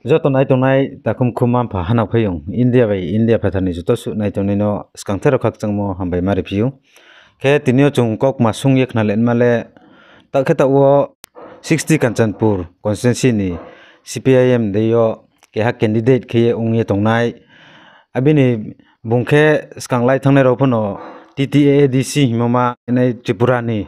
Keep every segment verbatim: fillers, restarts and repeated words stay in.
Joto nai tongnai takhum khum mma-mpha hanao phaiyong, India bai India phathar ni joto suh nai tongnai no skangther rao khakchangmo hambai ma riphi ou. Khe tini yo chung kaukma sung ye khnalaima le, taoh khe taoh wo sixty Kanchanpur constituency ni C P I M dei yo keha candidate khe ye ong ye tongnai. Abini bung khe skang lai thanngnai rao pho no T T A A D C hingmo ma nai Tripura ni,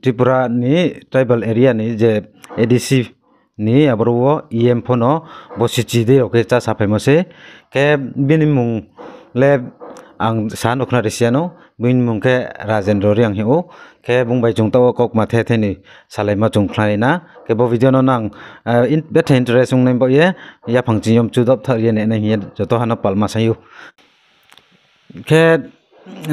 Tripura ni tribal area ni je A D C ni aboro wo E M pho no bo sichi dei rao khe chá saphaimo sei. Khe bini mmung le ang sa no khna risi ya no, bini mmung khe Rajendra Reang hing ou. Khe bung bai chung taoh wo kaukma the the ni salaimo chung khnalai na. Khe bo video no nang, eh, in-, betha interest ongnai baoh ye, yaphang ching yo mchu dopthaoh ye nai nai hing ye joto ha no palma saing ou. Khe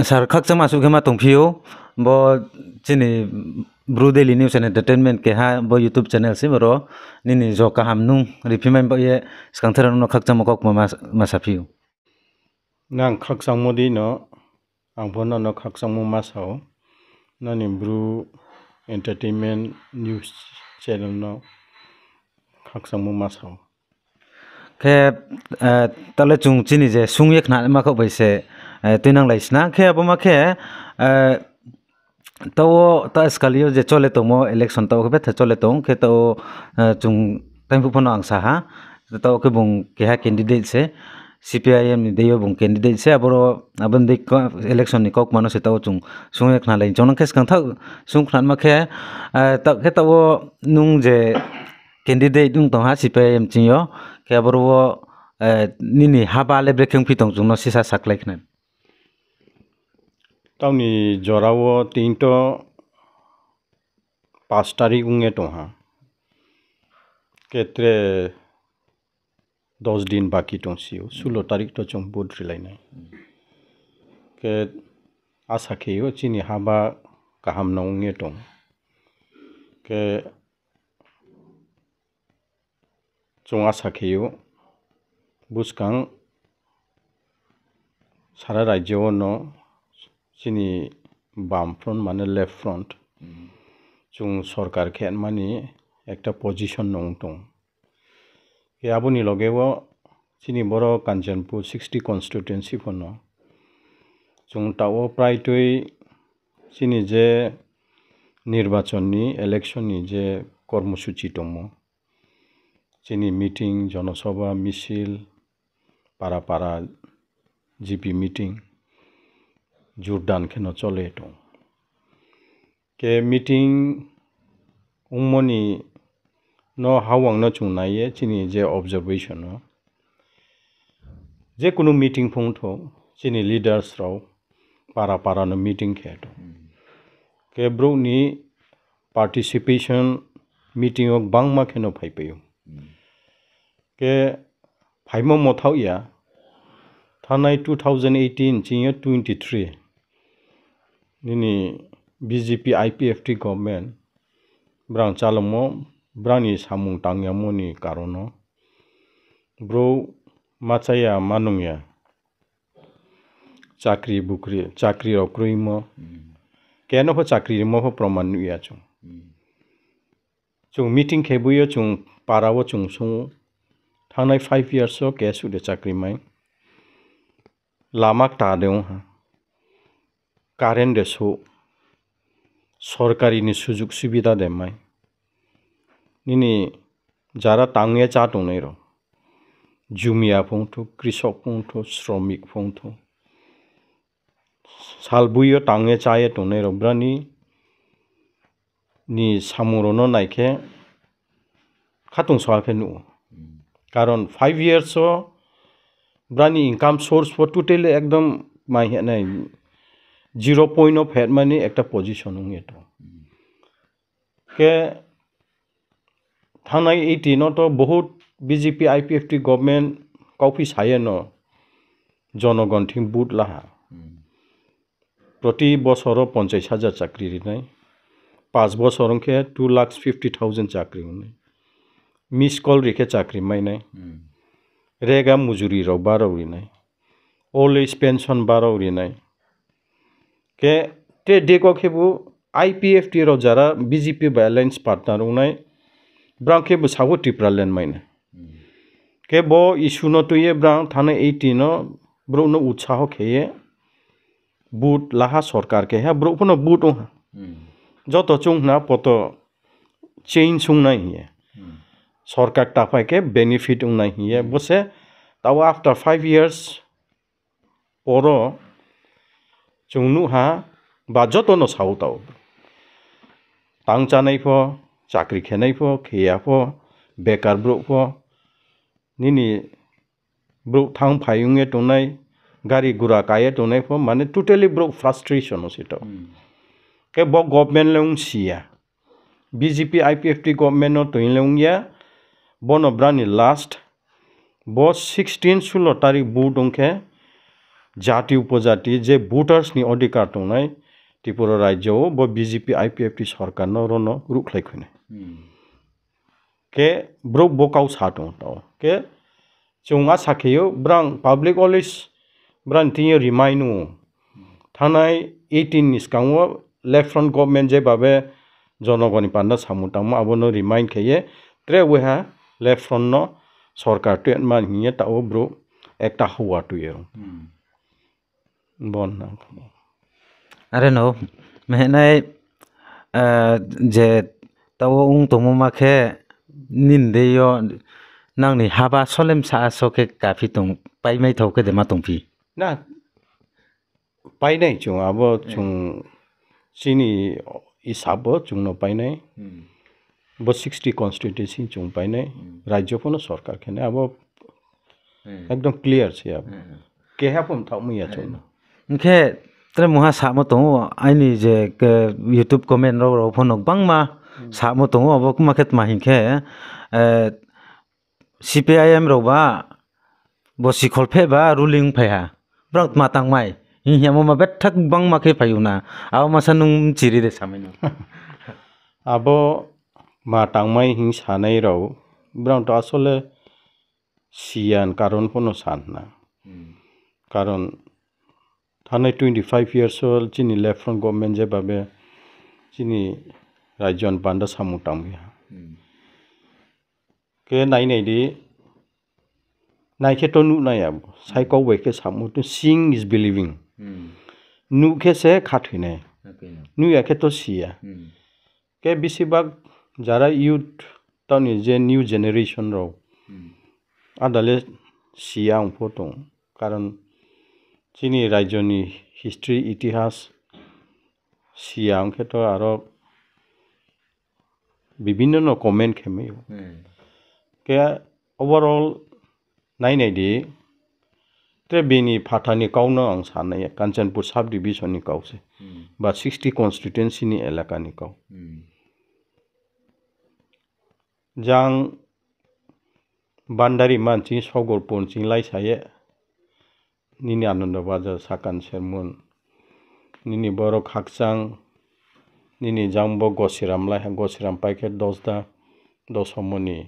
sir khakchangma suh khe ma tongphi ou, bo chini Bru Daily News and Entertainment keha bo YouTube channel se boro nini jo kaham nung riphi mai baoh ye skangther rao no khakchangmo kaukma ma, ma saphi ou. Nang khakchangmo dei no, ang pho nono khakchangmo ma sa ou, nini Bru Entertainment News channel no khakchangmo ma sa ou. Khe, eh, taoh le chung chini je sung ye khnama khaoh bai se, eh, tuinanglai sna. Khe abo ma khe, eh, taoh wo, taoh skali yo je chole tongmo election taoh wo khe betha chole tong. Khe taoh wo, eh, chung taingphuh pho no ang sa ha. Taoh wo khe bung keha candidate se, C P I M ni dei yo bung candidate se, aboro, abo ni dei election ni kaukma no se taoh wo chung sung ye khnalai. Chung no khe skang thaoh sung khnama khe, eh, taoh khe taoh wo nung je candidate ong tong ha C P I M ching yo, khe aboro wo, eh, nini haba le brekhe ongphi tong chung no sisa sakhlai khna. Taoh ni jora wo tini to পাঁচ তারিখ ong ye tong ha. Khe tre দশ দিন বাকি tong si ou, ষোলো তারিখ to chung vote rilai nai. Khe asa khe ou chini haba kaham no ong ye tong. Khe chung asa khe ou, buskang sara rajyo wo no chini বাম front mane left front, chung sorkar khe mani ekta position no ong tong. Khe abo ni loge wo chini boro Kanchanpur sixty constituency pho no chung taoh wo prai tui chini je নির্বাচন ni, election ni je কর্মসূচি tongmo, chini meeting, জনসভা, মিছিল, পাড়া পাড়া G P meeting, জোরদার khe no chole tong. Khe meeting ongmo ni no hawang no chung nai ye chini je observation no, je kunu meeting phung thou, chini leaders rao para para no meeting khe tong. Khe brouh ni participation meeting wo gbangma khe no phaipai ou. Khe phaimo mothaoh ya, thanngnai two thousand eighteen ching yo twenty three nini B J P I P F T government brang chalangmo, brang ni samung tangyamo ni karon no brouh ma chá ya, ma nung ya, chakri bukri, chakri rao kroimo, keno pho chakri rimo pho proman nuh ya chung. Chung meeting khe boi yo chung para wo chung sung ou, thanngnai five years wo keha suh de chakri mai, lama kta de ong ha, current de souh, sorkari ni sujug subida de mai, nini jara tang ye chá tongnai rao, jumia phungthou, krisok phungthou, sromik phungthou, salboi yo tang ye chá ye tongnai rao, brao ni ni samung rao no nai khe khatungsua khe nuh ou. Karon five years wo brao ni income source pho totally ekdom mai hing nai zero point wo phetmani ekta position ong ye tong. Khe thanngnai eighteen no to bohut B J P I P F T government kauphi sa ye no jonogon thing vote la ha. Proti bosor wo পঞ্চাশ হাজার chakri ri nai, panch bosor ong khe two lakhs fifty thousand chakri ong nai, miss call ri khe chakri mai nai, rega mujuri rao barao ri nai, old age pension barao ri nai. Khe tre deko khebu I P F T rao jara B J P bai alliance partner ong nai, brao khebu sao Tipraland mai nai. Khe bo issue no tui ye brang thanngnai eighteen no brouh no utsaho khe ye vote laha sorkar khe ha, brouh pho no vote ong ha. Joto chung hna poto change ong nai hing ye. Sorkar kta phai khe benefit ong nai hing ye. Bo se tao after five years poro chung nuh ha ba joto no sao tao. Tang chánai pho, chakri khenai pho, khe ya pho, bekar brouh pho, nini brouh thanng phai ong ye tongnai, gari gura ka ye tongnai pho, mane totally brouh frustration no se tao. Khe bo government le ong si ya. B J P I P F T government no tong le ong ya, bo no brang ni last, bo sixteen, sulo tarik vote ong khe, jati upojati je voters ni odhikar tongnai, Tripura rajyo wo bo B J P I P F T sorkar no ro no ruhkhlai khui nai. Khe brouh bo kau sa tong tao. Khe chung asa khe ou, brang public always brang thing yo remind ou. Thanngnai eighteen ni skang wo Left Front government je babe jonogon ni panda samung tangmo abo no remind khe ye, tre waiha Left Front no sorkar tuima hing ye tao brouh ekta houwa tui ye rung. Are no, mehnai, je tao ong tongmo ma khe, nini dei yo nang ni haba solem sa so khe kaphi tong, paimai thao khe de ma tongphi? Na, painai chung, abo chung chini isab wo chung no painai. Bo sixty constituency chung painai. Rajyo pho no sorkar khe nai, abo ekdom clear se abo. Keha pho mthaohmai ya chung no. Hing khe tre mungha samo tong ou, aini je YouTube comment rao rao pho no gbangma samo tong ou, abo kma khe tma hing khe, C P I M rao ba, bo sikhol pheh ba ruling phai ha. Brao tma tangmai hing hingmo ma betha gbangma khe phai ou na. Abo masa nung mchiri de samai no. Abo ma tangmai hing sanai rao, brao to asole siyan karon pho no san na. Karon thanngnai twenty five years wo chini Left Front government je babe chini rajyo ni panda samung tangbi ha. Khe nainai di, nai khe to nuh nai abo. Sai kau bai khe samo to seeing is believing. Nuh khe se khathoi nai. Nuh ya khe to si ya. Khe bisi bak jara youth, tao ni je new generation rao, ada le si ya ong pho tong. Karon chini rajyo ni history, itihas si ya ong khe to aro bibhinno no comment khe mai ou. Khe overall nainai di, tre bini phathar ni kau no ang sa nai ya, Kanchanpur sub division ni kau se, ba sixty constituency ni elaka ni kau. Jang Bandari manching, Sogolpur ching laisa ye, nini Anando Bazar, Sakan Sermon, nini boro Khakchang, nini jang bo Gosiram lai ha, Gosiram pai khe Dosda, Dosomoni,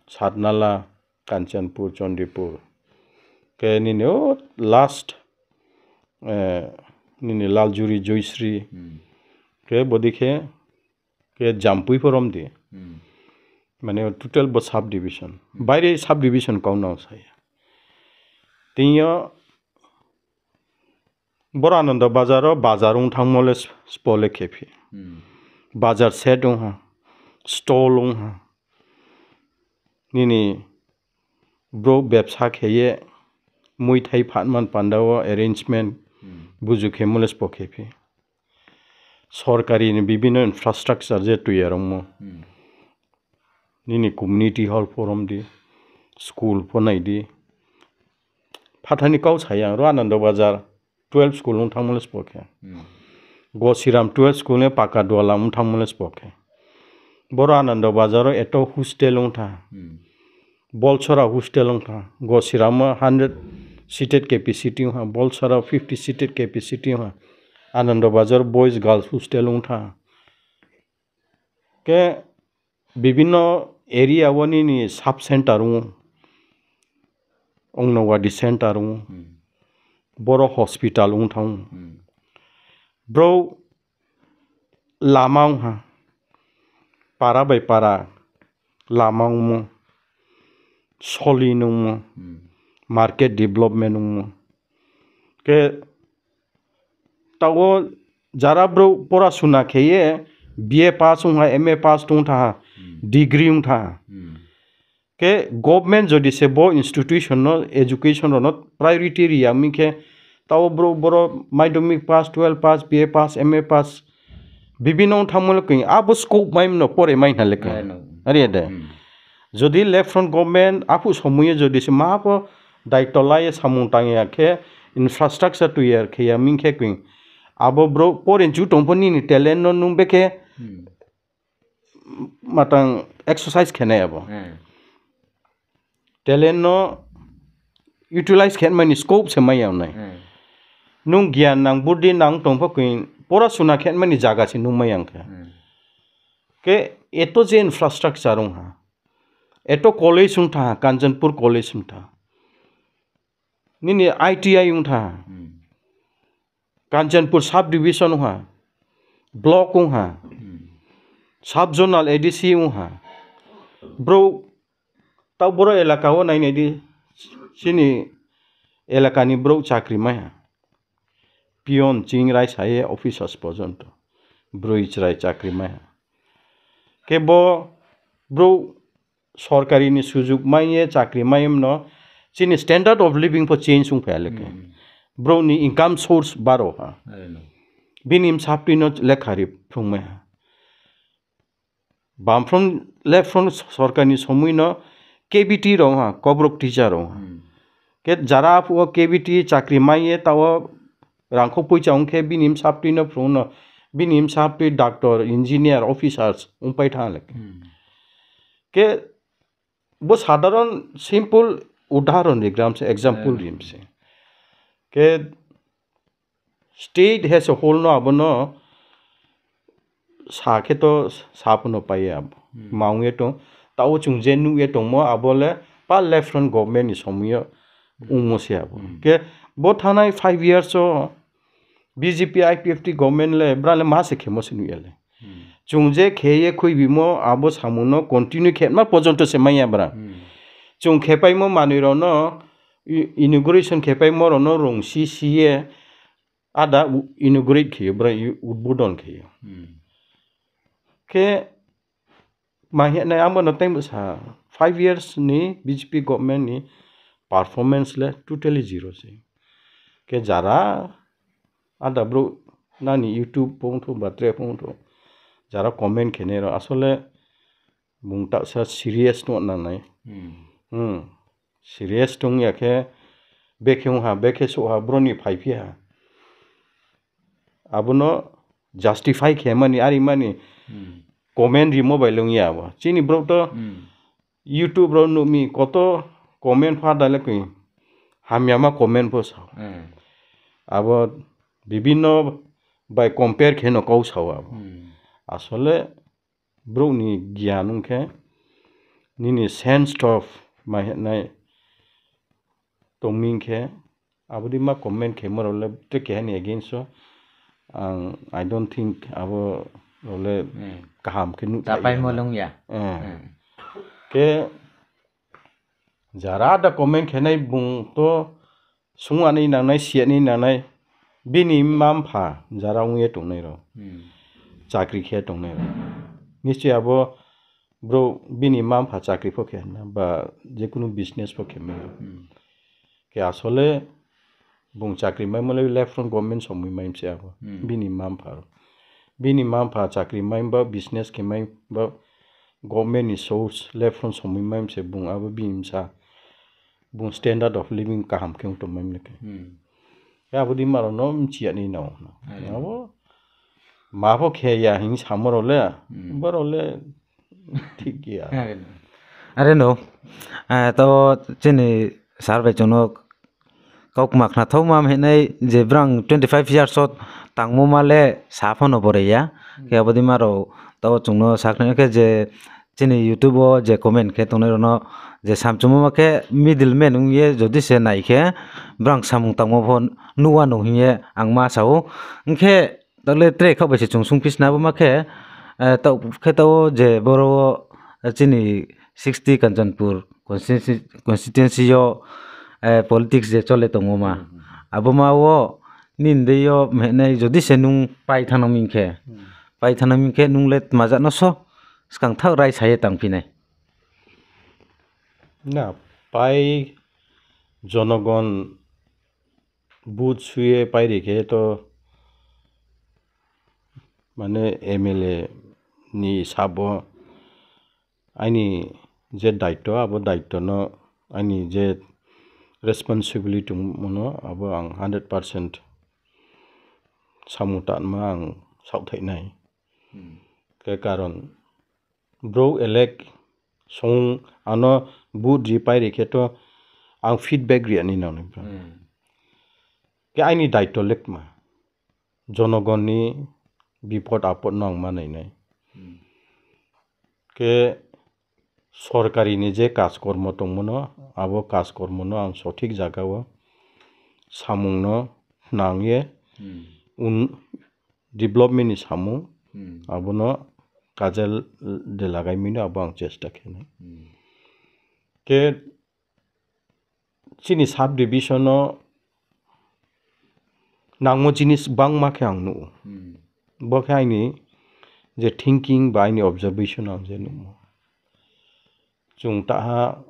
Satnala, Kanchanpur, Chandipur. Khe nini o last, nini Laljuri, Joysri. Khe bodei khe, khe Jampui pho rom di. Mane total bo sub division. Baire sub division kau no sa ya. Tini yo boro Anando Bazar wo bazar ong thanngmo le spo le khe phi. Bazar set ong ha, stall ong ha. Nini brouh bebsa khe ye muithai phatman panda wo arrangement buzu khemo le spo khe phi. Sorkari ni bibhinno infrastructure je tui ya rongmo. Nini community hall pho rom di, school pho nai di. Phathar ni kau sa ya, ro Anando Bazar twelve school ong thanngmo le spo khe. Gosiram twelve school ni paka dualam ong thanngmo le spo khe. Boro Anando Bazar wo eto hostel ong tha. Bolsora hostel ong tha. Gosiram wo hundred seated capacity ong ha, Bolsora fifty seated capacity ong ha. Anando Bazar boys girls hostel ong tha. Khe bibhinno area wo nini sub centre ong, Anganwadi centre ong, boro hospital ong thanng. Brouh lama ong ha, para bai para lama ongmo. soli nungmo, market development nungmo. Khe taoh wo jara brouh porasuna khe ye B A pass ong ha, M A pass tong tha ha, degree ong tha ha. Khe government jodi se bo institution no, education rao no priority ri ya mi khe, taoh wo brouh boro madhyamik pass, twelve pass, B A pass, M A pass, bibino ong thanngmo le koi, abo scope mai mno pore mai hna le koi. Are de. Jodi left front government aphuh somoi ye jodi se ma pho daito la ye samung tang ya khe, infrastructure tuiyar khe ya mi khe koi, abo brouh pore chu tong pho nini talent no nung bekhe matang exercise khe nai abo. Talent no utilize khe mani scope se mai ya nai. Nung gyan nang, buddi nang tong pho koi, porasuna khe mani zaga se nung mai ya khe. Khe eto je infrastructure ong ha, eto college ong tha, Kanchanpur College ong tha, nini I T I ong tha, Kanchanpur sub division ong ha, block ong ha, sub zonal A D C ong ha, brouh taoh boro elaka wo nainai di, chini elaka ni brouh chakri mai ha. Peon ching raisa ye officers porjonto broi chrai chakri mai ha. Khe bo brouh sorkari ni sujug mai ye chakri mai mno chini standard of living pho change ong phai ha le khe. Brouh ni income source baro ha. Bini bsaptui no lekha ri phrung mai ha. Bam front, left front sorkar ni somoi no K B T rao ha, Kobrok teacher rao ha. Khe jara aphuh wo K B T chakri mai ye taoh wo rangkho poicha ong khe bini bsaptui no phrung no, bini bsaptui doctor, engineer, officers ongpai thanng le khe. Khe bo sadharon simple udahoron ri gram se, example ri mi se. Khe state as a whole no abo no sa khe to sa pho no pai ye abo. Ma ong ye tong, taoh wo chung je nuh ye tongmo abo le pa left front government ni somoi yo ongmo se abo. Khe bo thanngnai five years wo B J P I P F T government le bra le ma se khemo se nuh ya le. Chung je khe ye khuibimo abo samung no continue khe ma porjonto se mai ya bra. Chung khepaimo manoi rao no, i-, inauguration khepaimo rao no rung si si ye ada u-, inaugurate khe yo, bra i-, udbodon khe yo. Khe ma hing nai, abo no tei sa five years ni B J P government ni performance le totally zero se. Khe jara ada brouh nani YouTube pho ongthou ba tre pho ongthou, jara comment khenai rao asole bung taohsa serious no nangnai. Serious tong ya khe, bekhe ong ha, bekhe souh ha, bro ni phaiphi ha. Abo no justify khe mani, ari mani comment rimo bai le ong ya abo. Chini brouh to YouTube rao nuh mi koto comment pho ada le koi hamyama comment pho sa ou. Abo bibino bai compare khe no kau sa ou abo. Asole brouh ni gyan ong khe, nini sense of ma hing nai tong mi khe, abo dei ma comment khemo rao le tre keha ni against o, ang, I don't think abo rao le kaham khe nuh thapaimo lung ya. Khe jara da comment khenai bung to sungani nangnai, siani nangnai, bini mma-mpha jara ong ye tongnai rao, chakri khe tongnai rao. Nischoi abo brouh bini mma-mpha chakri pho khe na, ba jekunu business pho khe mai. Khe asole bung chakri maimo le left front government somoi mai se abo. Bini mma-mpha rao. Bini mma-mpha chakri mai ba, business khe mai ba, government ni source left front somoi mai se bung abo bini bsa. Bung standard of living kaham khe ong tongmai mle khe. Khe abo dei ma rao no mchi ya ni nao. Abo ma pho khe ya hing samo rao le, bo rao le thik ya. Are no, taoh chini sir bai chung no kaukma khna thauma hing nai je brang twenty five years o tangmo ma le sa pho no bore ya. Khe abo dei ma rao taoh chung no sakhnai khe je chini YouTube wo je comment khe tongnai rao no je samchumo ma khe middle man ong ye jodi se nai khe brang samung tangmo pho nuh wa no hing ye ang ma sa ou. Ong khe taoh le tre khaoh bai se chung sungphi sna bo ma khe, taoh khe taoh wo je boro wo chini sixty Kanchanpur constituency, constituency yo, eh, politics je chole tongmo ma. Abo ma wo nini dei yo mhenai jodi se nung pai thanng mi khe, pai thanng mi khe nung le tma ja no so skang thaoh raisa ye tangphi nai. Na, pai jonogon vote sui ye pai ri khe to, mane M L A ni sabo aini je daityo, abo daityo no, aini je responsibility tongmo no, abo ang hundred percent samung tangma ang saohthaih nai. Khe karon brouh elect song ano vote ri pai ri khe to ang feedback ri ya ni nang nai brouh. Khe aini daityo lekma, jonogon ni bipod apod no ang ma nai nai. Khe sorkari ni je kajkormo tongmo no, abo kajkormo no ang sothik zaga wo samung no nang ye, un-, development ni samung, abo no kaje de lagai mi no abo ang chesta khe nai. Khe chini sub division no nangmo jinis bangma khe ang nuh ou. Bo khe aini je thinking ba aini observation ang je nuhmo. Chung taha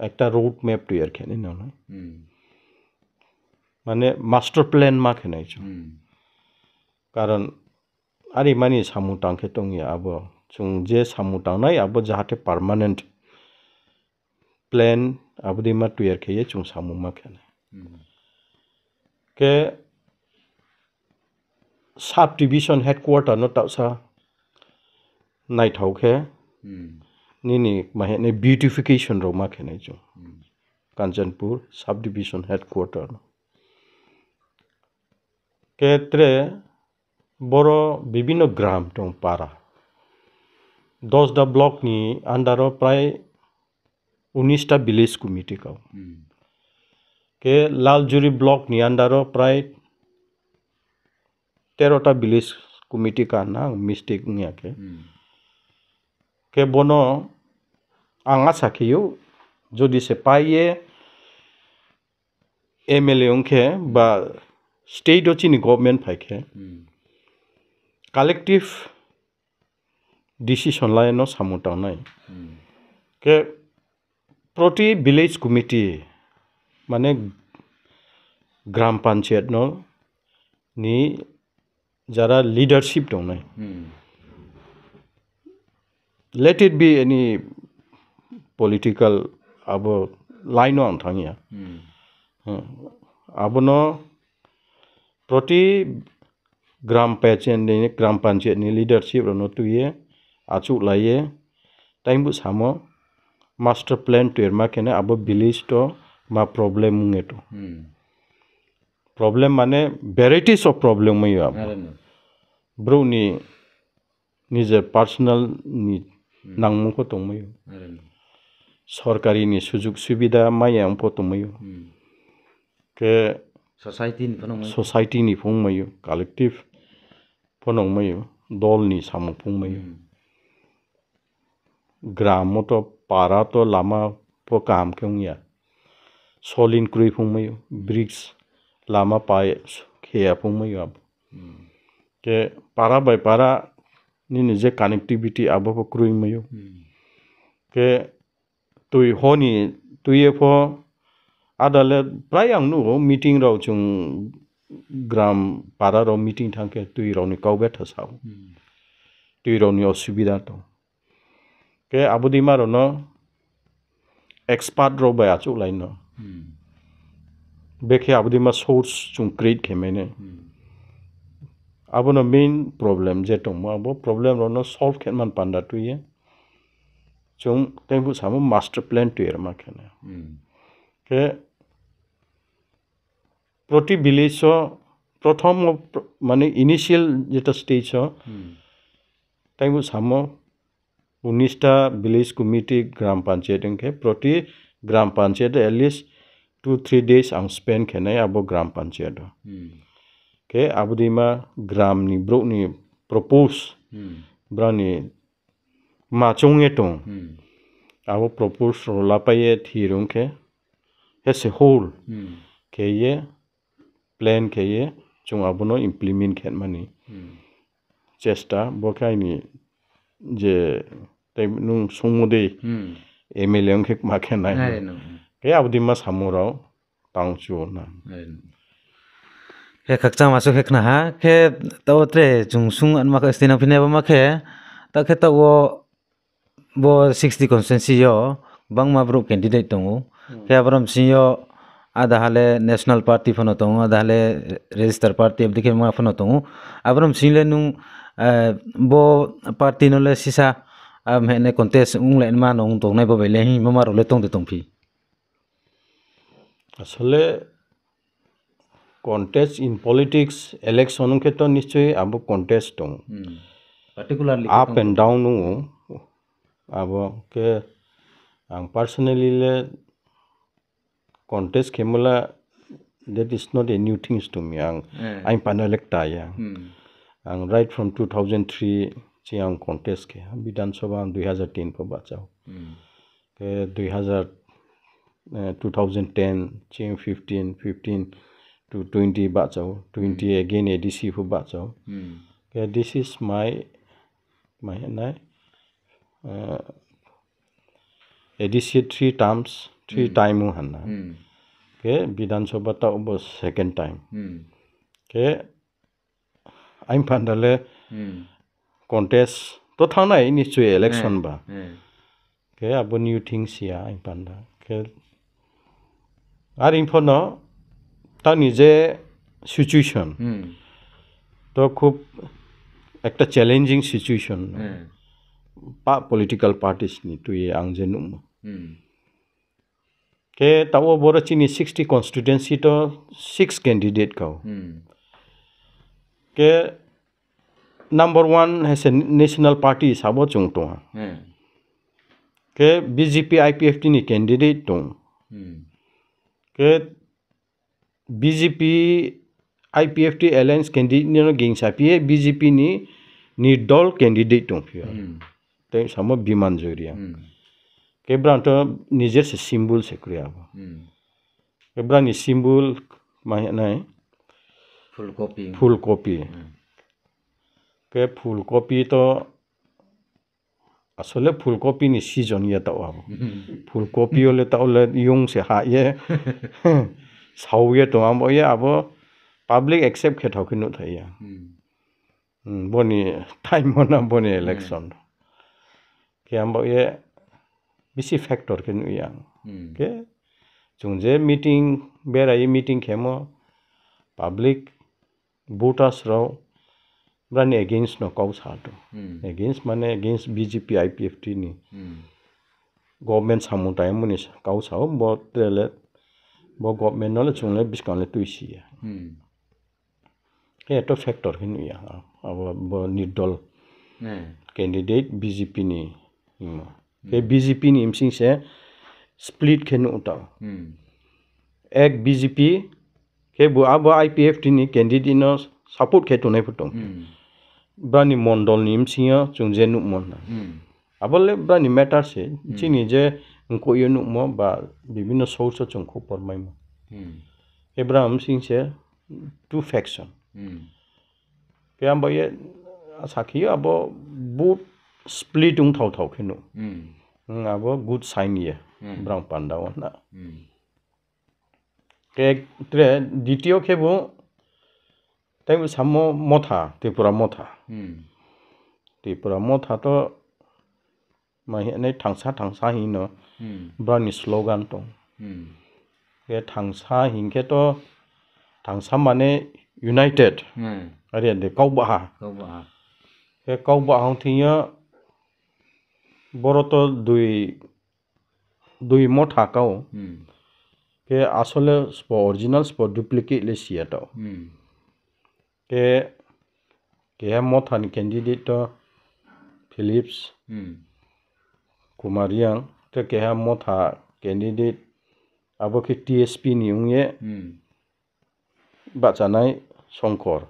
ekta road map toiyar khe nai nang nai. Mane master plan ma khe nai chung. Karon ari mani samung tang khe tong ya abo. Chung je samung tang nai abo jahate permanent plan abo dei ma toiyar khe ye chung samung ma khe nai. Khe sub division headquarter no taohsa naithao khe, nini ma hing nai beautification rao ma khe nai chung. Kanchanpur sub division headquarter no. Khe tre boro bibhinno gram tong para. Dasda block ni under wo prai unis ta village committee kau. Khe Laljuri block ni under wo prai tero ta village committee ka na ang mistake ong ya khe. Khe bono ang asa khe ou, jodi se pai ye M L A ong khe ba state wo chini government phai khe, collective decision lai no samung tang nai. Khe proti village committee, mane gram panchayat no ni jara leadership tong nai. Let it be any political abo line no ang thanng ya. Abo no proti gram panchayat ni, gram panchayat ni leadership rao no tui ye, achouhlai ye, taingbu samo master plan toiyarma khe nai abo village to ma problem ong ye tong. Problem mane varieties of problem mai yo abo. Brouh ni nijer personal ni nangmung pho tongmai ou. Sorkari ni sujug subida mai ya ong pho tongmai ou. Khe society ni pho nangmai ou, collective pho nangmai ou, dol ni samung pho ongmai ou. Gram wo to, para to lama pho kaham khe ong ya. Solin kroi pho ongmai ou, bricks lama pai khe ya pho ongmai ou abo. Khe para bai para nini je connectivity abo pho kroi ongmai ou. Khe tui ho ni, tui ye pho ada le prai ang nuh ou meeting rao chung gram para rao meeting thanng khe tui rao ni kau betha sa ou. Tui rao ni osubida tong. Khe abo deima rao no expert rao bai achouhlai no. Bekhe abo deima source chung create khe mai nai. Abo no main problem je tongmo, abo problem rao no solve khe man panda tui ye chung tei bu samo master plan toiyarma khe nai. Khe proti village wo prothom wo, mane initial jeta stage wo tei bu samo unis ta village committee gram panchayat ong khe proti gram panchayat at least two three days ang spend khe nai abo gram panchayat wo. Khe abo deima gram ni brouh ni propose, brao ni ma choung ye tong. abo propose rao lapai ye thir ong khe, as a whole khe ye, plan khe ye, chung abo no implement khe mani chesta, bo khe aini je, tei nung sungmo dei, M L A ong khe kma khe nai. Khe abo dei ma samung rao tang chu na. Khe khakchang ma su khe khna ha, khe taoh wo tre chung sung anma khe stinang phinai bo ma khe, ta khe taoh wo bo sixty constituency yo bangma brouh candidate tong ou. Khe aboro bsing yo ada ha le National Party phano tong ou, ada ha le register party, abdei khe ma phano tong ou. Aboro bsing le nung, bo party no le sisa, mhene contest ong le ma nung tongnai bo bai le hingmo ma rao le tong de tongphi? Asole contest in politics, election ong khe to nischoi abo contest tong. Particularly up and down ong ou. Abo khe ang personally le contest khemo la, that is not a new things to me. Ang, aini panda le kta ya. Ang right from two thousand three chini ang contest khe, Bidhan Sabha ang dui hazar tin pho bahcha ou. Khe dui hazar, two thousand ten, chini fifteen, fifteen to twenty bahcha ou, twenty again A D C pho bahcha ou. Khe this is my, my, nai, A D C three terms, three time ong ha na. Khe Bidhan Sabha taoh bo second time. Khe aini panda le contest to thanng nai nischoi election ba. Khe abo new things ya aini panda. Khe are pho no tani je situation to khub ekta challenging situation. Pa political parties ni tui ye ang je nuhmo. Khe taoh wo boro chini sixty constituency to six candidate kau. Khe number one hai se National Party sabo chung tong ha. Khe B J P I P F T ni candidate tong. Khe B J P I P F T alliance candidate ni no gingsa phi ye B J P ni nirdol candidate tongphi ou. Tei samo Biman Joy Reang. Khe brang to nijer se symbol se kroi abo. Khe brang ni symbol ma hing nai? Phulkopi. Khe phulkopi to asole phulkopi ni season ye taoh abo. Phulkopi yo le taoh le yung se hah ye sao ye tong, abo ye abo public accept khe thao khe nuhthai ya. Bo ni time wo na bo ni election. Khe abo ye bisi factor khe nuh ya. Khe chung je meeting, berai ye meeting khemo, public voters rao brang ni against no kau sa tong. Against mane against B J P I P F T ni government samung taimo ni kau sa ou, bo tre le, bo government no le chung le buskang le tuisi ya. Khe to factor khe nuh ya, abo bo nirdol candidate B J P ni hingmo. Khe B J P ni bsing se split khe nuh tao. Ek B J P khe bo abo I P F T ni candidate no support khe tongnai pho tong. Brang ni mondol ni bsing yo chung je nuhmo na. Abo le brang ni matter se, chini je mkoih yo nuhmo ba bibhinno source wo chung khupor maimo. Khe brang bsing se two faction. Khe abo ye sakhi yo abo vote split ong thao thao khe nuh. Abo good sign ye brang panda wo na. Khe tre ditiyo khe bo tei samo Motha, Tripura Motha. Tripura Motha to ma hing nai, thangsa thangsa hing no brang ni slogan tong. Khe thangsa hing khe to thangsa mane united. Are de kau baha. Khe kau baha ong thing yo boro to dui dui Motha kau. Khe asole sbo original sbo duplicate le si ya tao. Khe keha Motha ni candidate to Philips Kumar Reang, khe keha Motha candidate abo khe T S P ni ong ye bahchanai Songkor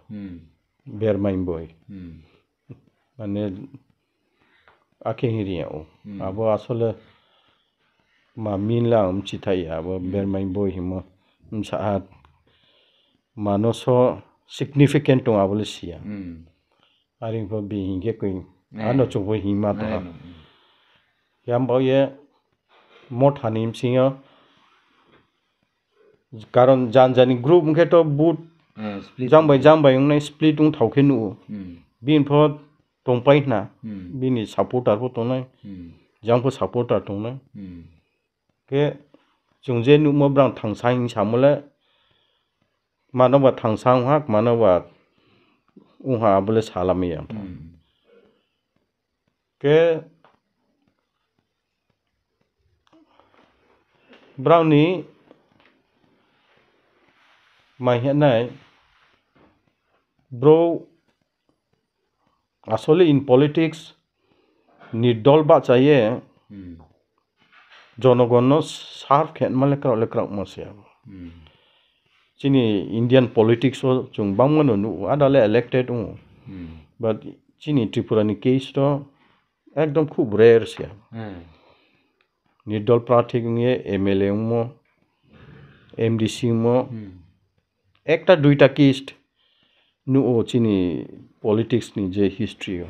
Bermain Boi. Mane akhe hing ri ya ou. Abo asole ma min la ang mchithai ya, abo bermai boi hingmo. Bsa ha, mano so significant tong abo le si ya. Are pho bini hing khe koi, ano chung pho hingma tong ha. Yam bao ye motha ni bsing yo, karon janja ni group ong khe to vote jang bai jang bai ong nai, split ong thao khe nuh ou. Bini pho tongpai hna, bini supporter pho tongnai, jang pho supporter tongnai. Khe chung je nuhmo brang thangsa hing samo le, mano ba thangsa ong ha, mano ba ong ha, abo le salamai ya tha. Khe brao ni mai hing nai, bro, আসলে in politics, nirdol bahcha ye jonogon no serve khe ma le kraoh le kraohmo se abo. Chini Indian politics wo chung bangma no nuh ou, ada le elected ong ou. But chini Tripura ni case to ekdom খুব rare se. Nirdol prarthi ong ye M L A ongmo, M D C ongmo, একটা দুইটা case nuh ou chini politics ni je history yo.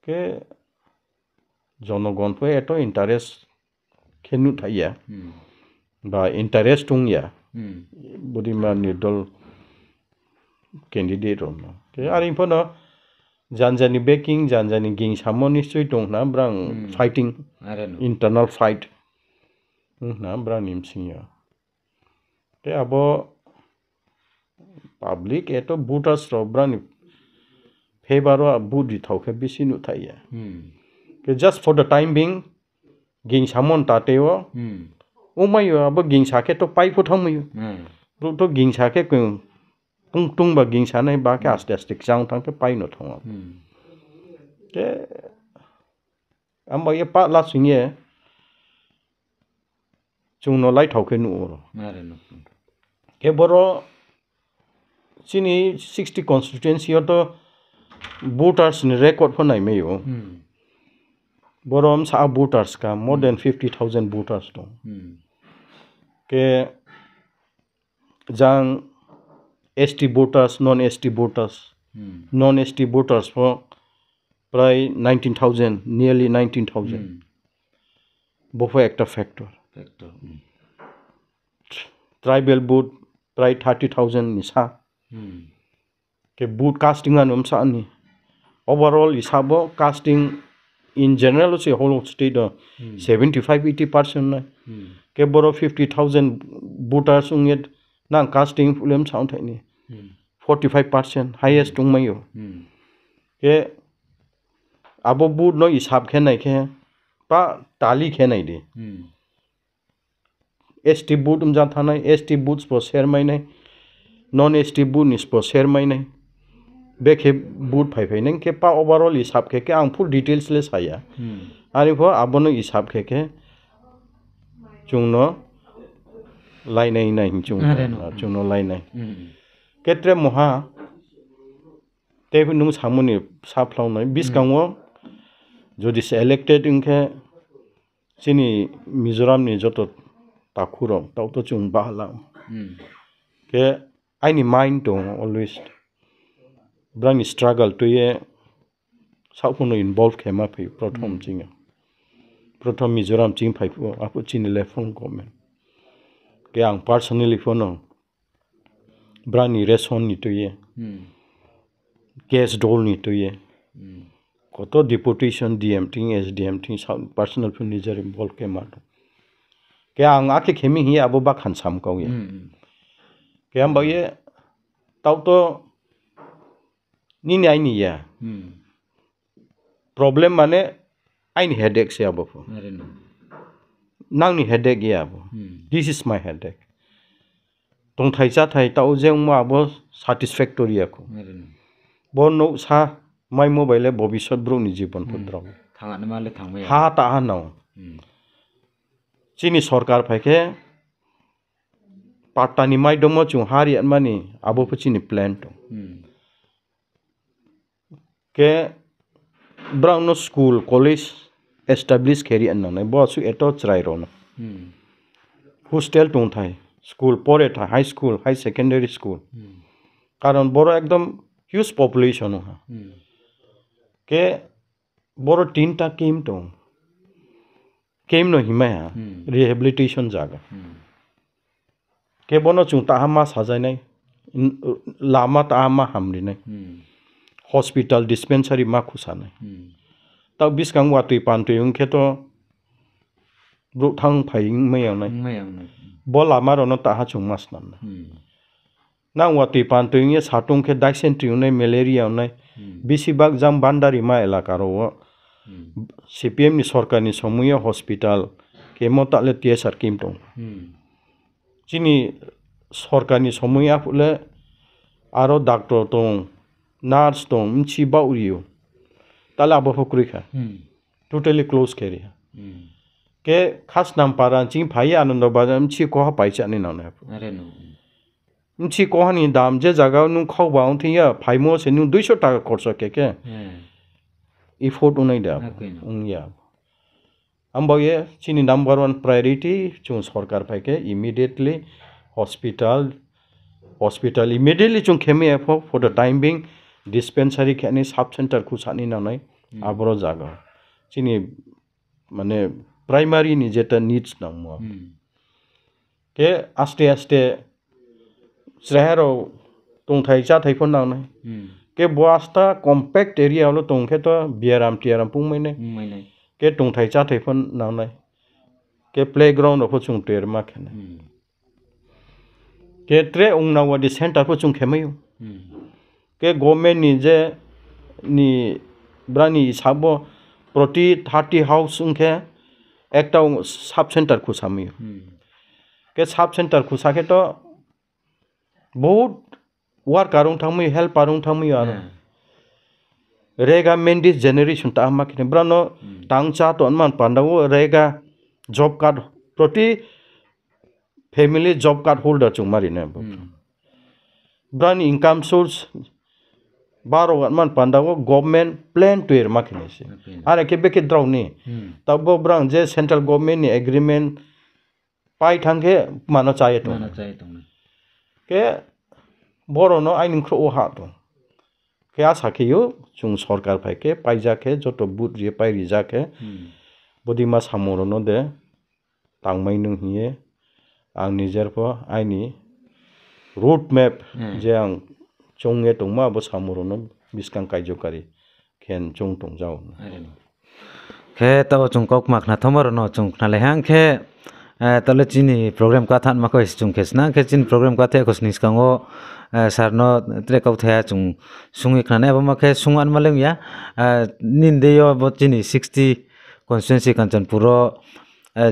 Khe jonogon pho এত interest khe nuh thai ya, ba interest ong ya, bodei ma nirdol candidate rao no. Khe are pho no janja ni backing, janja ni gingsamo নিশ্চয়ই tong hna, brang fighting, internal fight ong hna brang ni bsing yo. Khe abo public এত voters rao brang ni favour wo vote ri thao khe bisi nuh thai ya. Khe just for the time being, gingsamo ni tate wo ongmai yo, abo gingsa khe to pai pho thanngmai ou. Brouh to gingsa khe kung, kung tong ba gingsa nai ba khe aste aste kchang thanng khe pai no thanng ou. Khe abo ye pah lasing ye chung no laithao khe nuh ou ro. Khe boro chini sixty constituency yo to voters ni record pho naimai ou. Boro bsa voters ka more than fifty thousand voters tong. Khe jang S T voters, non S T voters, non S T voters pho প্রায় nineteen thousand, nearly nineteen thousand. Bo pho একটা factor. Tribal vote প্রায় thirty thousand ni sa. Khe vote casting ano bsa ni. Overall hisab wo casting in general se whole state wo seventy five, eighty percent nai. Khe boro fifty thousand voters ong ye nang casting phuh le bsa ongthai ni. Forty five percent highest ongmai ou. Khe abo vote no hisab khe nai khe, pa tally khe nai di. S T vote bja thanngnai, S T vote sbo sermai nai, non S T vote ni sbo sermai nai. Bekhe vote phaiphai nai khe pa overall hisab khe khe ang full details le sa ya. Are pho abo no hisab khe khe chung no lainai nai hing chung no lainai. Khe tre moha, tei nung samo ni saphlao nai, buskang wo jodi se elected ong khe, chini Mizoram ni joto takhu rao, taoh to chung bahla. Khe aini mind tong always, brang ni struggle tui ye, saoh pho no involve khe ma phai, prothom ching yo. Prothom Mizoram ching phai phuh, aphuh chini left front government. Khe ang personally pho no, brang ni ration ni tui ye, cash dole ni tui ye, koto deputation D M thing, S D M thing, saoh personal pho nijer involve khe ma tong. Khe ang akhe khe mi hing ye abo bakhan sam kau ye. Khe ang ba ye, taoh to nini aini ya. Problem mane aini headache se abo pho. Nang ni headache ya abo. This is my headache. Tongthai cháthai taoh je ongmo abo satisfactory ya khou. Bo nouhsa maimo bai le bobisot brouh ni jibon pho drao. Ha ta ha nao. Chini sorkar phai khe patta ni maidomo chung ha ri yatmani abo pho chini plan tong. Khe brao no school, college, establish khe ri nang nai, bo asuh eto chrai rao no. Hostel tongthai, school pore thai, high school, high secondary school. Karon boro ekdom huge population ong ha. Khe boro tinta camp tong. Camp no himai ha, rehabilitation zaga. Khe bono chung taha ma sajai nai, lama taha ma hamri nai, hospital, dispensary ma khusa nai. Taoh buskang watoi pantoi ong khe to brouh thanng phai ongmai ya nai. Bo lama rao no taha chung ma snam nai. Nang watoi pantoi ong ye satung khe dysentery ong nai, malaria ong nai. Bisi bak jang Bandarima elaka rao wo C P M ni sorkar ni somoi yo hospital kemo ta le T S R camp tong. Chini sorkar ni somoi aphuh le aro doctor tong, nurse tong, bchi baoh ri ou. Ta le abo pho kroi kha. Totally close khe ri ha. Khe Khasnam para ching phai ye Anando Bazar bchi koha paisa ni nang nai. Bchi koha ni dam je zaga nung khauba ong thing ya, phaimo se nung duiso taka khorsa khe khe afford ong nai da. Ong ya. Abo ye chini number one priority, chung sorkar phai khe immediately hospital, hospital immediately chung khemai ya pho, for the time being, dispensary khe ni, sub center khusa ni nang nai, aboro zaga. Chini, mane, primary ni jeta needs nangmo. Khe aste aste chraiha rao tongthai cháthai pho nang nai. Khe bo asta compact area wo tong khe to biaram tiaram pungmai nai. Khe tongthai cháthai pho nang nai. Khe playground rao pho chung toima khe nai. Khe tre Anganwadi center pho chung khemai ou. Khe government ni je ni brang ni hisab wo proti thirty house ong khe ekta sub center khusa mai ou. Khe sub center khusa khe to bohut worker ong thanngmai ou, helper ong thanngmai ou aro. Rega mandate generation ta ma khe ni brao no tang chá tongman panda wo rega job card proti family job card holder chung ma ri nai bo. Brao ni income source baro watman panda wo government plan toima khe nai se. Are khe bekhe drao ni. Taoh bo brao je central government ni agreement pai thanng khe mano chá ye tong. Khe boro no aini khrouh wo ha tong. Khe asa khe ou, chung sorkar phai khe, paija khe, joto vote ri ye pairi ja khe, bodeima samung rao no de tangmai nung hing ye, ang nijer pho aini road map je ang choung ye tongma abo samung rao no buskang kaijokari khe choung tong ja ou. Khe taoh chung kaukma khna thanngmo rao no chung khnalai ha khe, taoh le chini program kathanma khe chung khe sna khe chini program kathe khosning skang wo, sir no tre kauthai ha chung sung ye khnanai, abo ma khe sung anma le ong ya, nini deing yo bo chini sixty constituency Kanchanpur wo,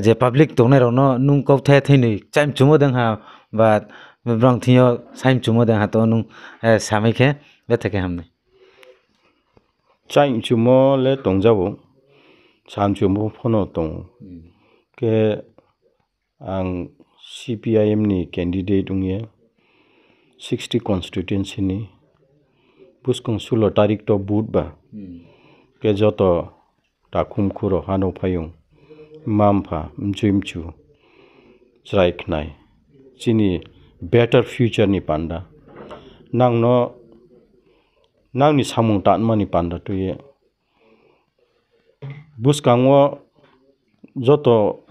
je public tongnai rao no nung kauthai theinoi chaimchumo dei ha, ba brang thing yo saimchumo dei ha to nung samai khe betha khe ham nai. Chaimchumo le tong ja ou, samchumo pho no tong ou. Khe ang C P I M ni candidate ong ye sixty constituency ni buskang sulo tarik to vote ba. Khe joto takhumkhu rao, hano phaiyong, mma-mpha, mchoi-mchu, chrai khnai, chini better future ni panda, nang no, nang ni samung tanma ni panda tui ye buskang wo joto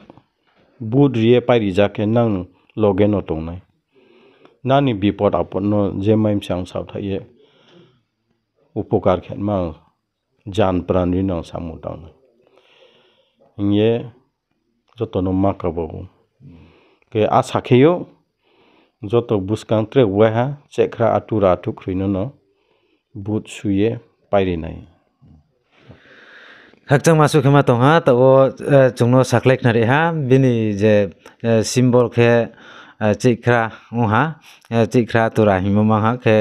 vote ri ye pairi ja khe nang loge no tongnai. Nang ni bipod apod no je mai msang saothaih ye upokar khe ma, jan pran ri nang samung tangnai hing ye joto no ma kabo ou. Khe asa khe ou, joto buskang tre waiha chehkhra atura athukroi no no vote su ye pairi nai. Khakchangma suh khe ma tong ha, taoh wo, chung no sakhlai khnari ha, bini je symbol khe chihkhra ong ha, chihkhra atura hingmo mang ha khe,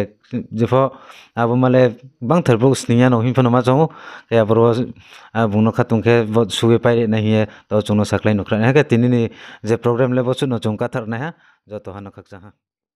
jepho abo ma le bangther brouh sning ya no hing pho no ma chong ou, khe aboro bung no khatung khe vote su ye pairi nai hing ye taoh chung no sakhlai no khna nai ha khe tini ni je program le bo suh no chung kathar nai ha, joto ha no khakchang ha.